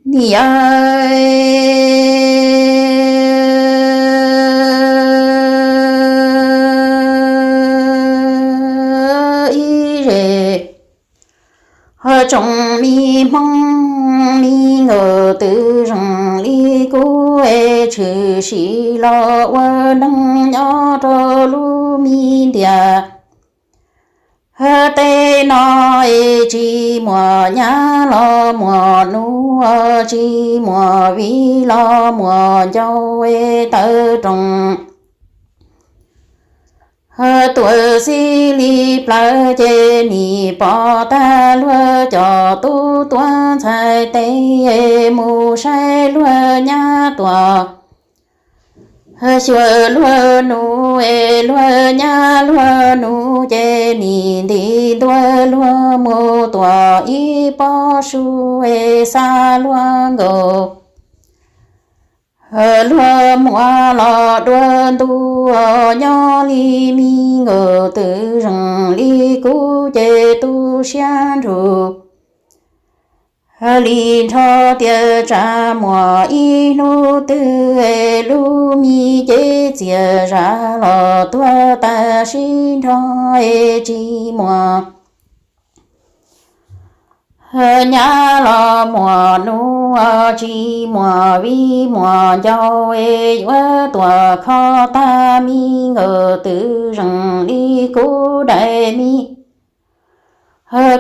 Niam yawg ib ze, ho tsoom me Hmoob me nkawm twb zeem li kuv es tshwm sim los ua neej nyob rau lub me ntiaj teb no es tsis muaj nyab los muaj nus, tsis muaj viv los muaj ncaus es tawv roos. Tuam xib li plaws ces nim pom tag luag cov tub tuav ntxhais tes mus saib luag nyab tuam, xyuas luag nus es luag nyab luag nus ces nim nti ntua luag mus tuam ib pob su es xa luag nkaus. Luag muab los dua ntu, nyob li me nkawm twb zeem li kuv ces tu siab nrug li nrho tias tsam muaj ib hnub twg lub me cev txias zam los tuag tag sib nrho es tsis muaj nyab los muaj nus, tsis muaj viv muaj ncaus es yuav tuam kho tag me nkawm twb zeem li kuv daim me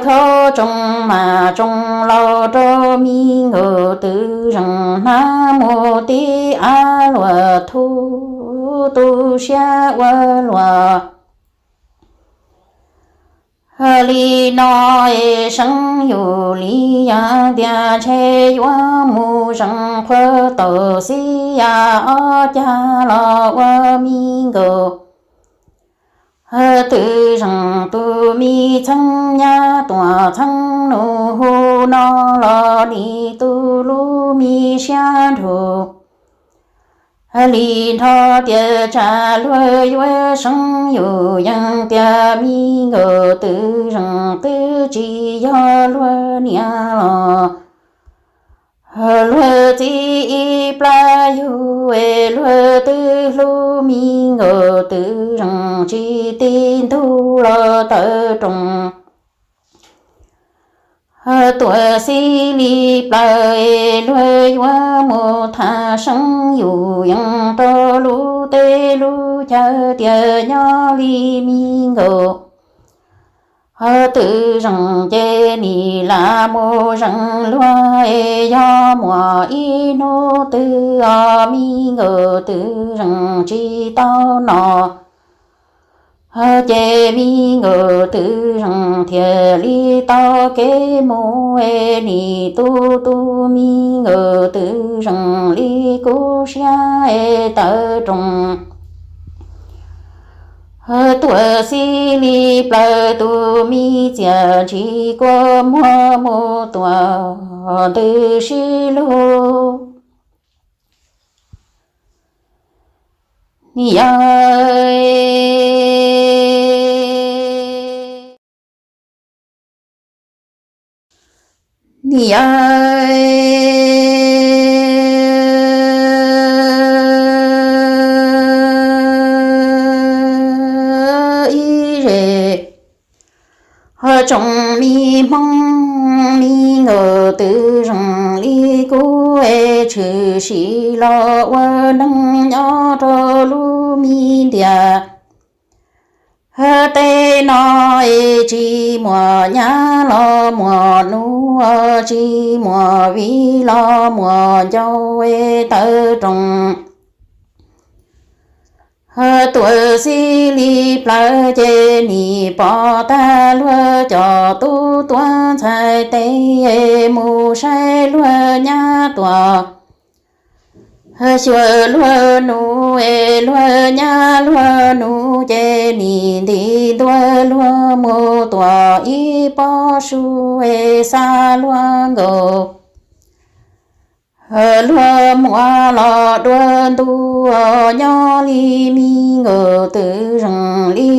khaub tsoom mas tsoom laus rau me nkawm twb zeem hnab mus tib av luag thu tu siab ua luaj li no es seeb yus li yog tias ntshe yuav mus zeem qhua taus xib ya ob cag los ua me nkawm twb zeem tus me txheeb nyab tuam txheeb nus hu no los nim tu lub me siab nrug li nrho tias tsam luag yuav seeb yus yeej tias me nkawm twb zeem twb tsis yog luag niam los luag txiv ib plab yug es luag twb hlub me nkawm twb zeem tsis ti ntug los tawv roos. Tuam xib li plaws es luag yuav mus tham seeb yus yeej rau lub teb lub chaw tias nyob li me nkawm twb zeem ces nim lam mus zeem luag es yog muaj ib hnub twg os me nkawm twb zeem tsis tau no ces me nkawm twb zeem thiaj li tau kev mus es nim tu tus me nkawm twb zeem li kuv siab es tawv roos. Tuam xib li plaws tus me txias ntshis kua muag mus tuam ntws sib lug. Niam yawg, niam yawg ib ze, ho tsoom me Hmoob me nkawm twb zeem li kuv es tshwm sim los ua neeg nyob rau lub me ntiaj teb no es tsis muaj nyab los muaj nus, tsis muaj viv los muaj ncaus es tawv roos. Tuam xib li plaws ces nim pom tag luag cov tub tuav ntxhais tes mus saib luag nyab tuam, xyuas luag nus es luag nyab luag nus ces nim nti ntua luag mus tuam ib pob su es xa luag nkaus. Luag muab los dua ntu, nyob li me nkawm twb zeem li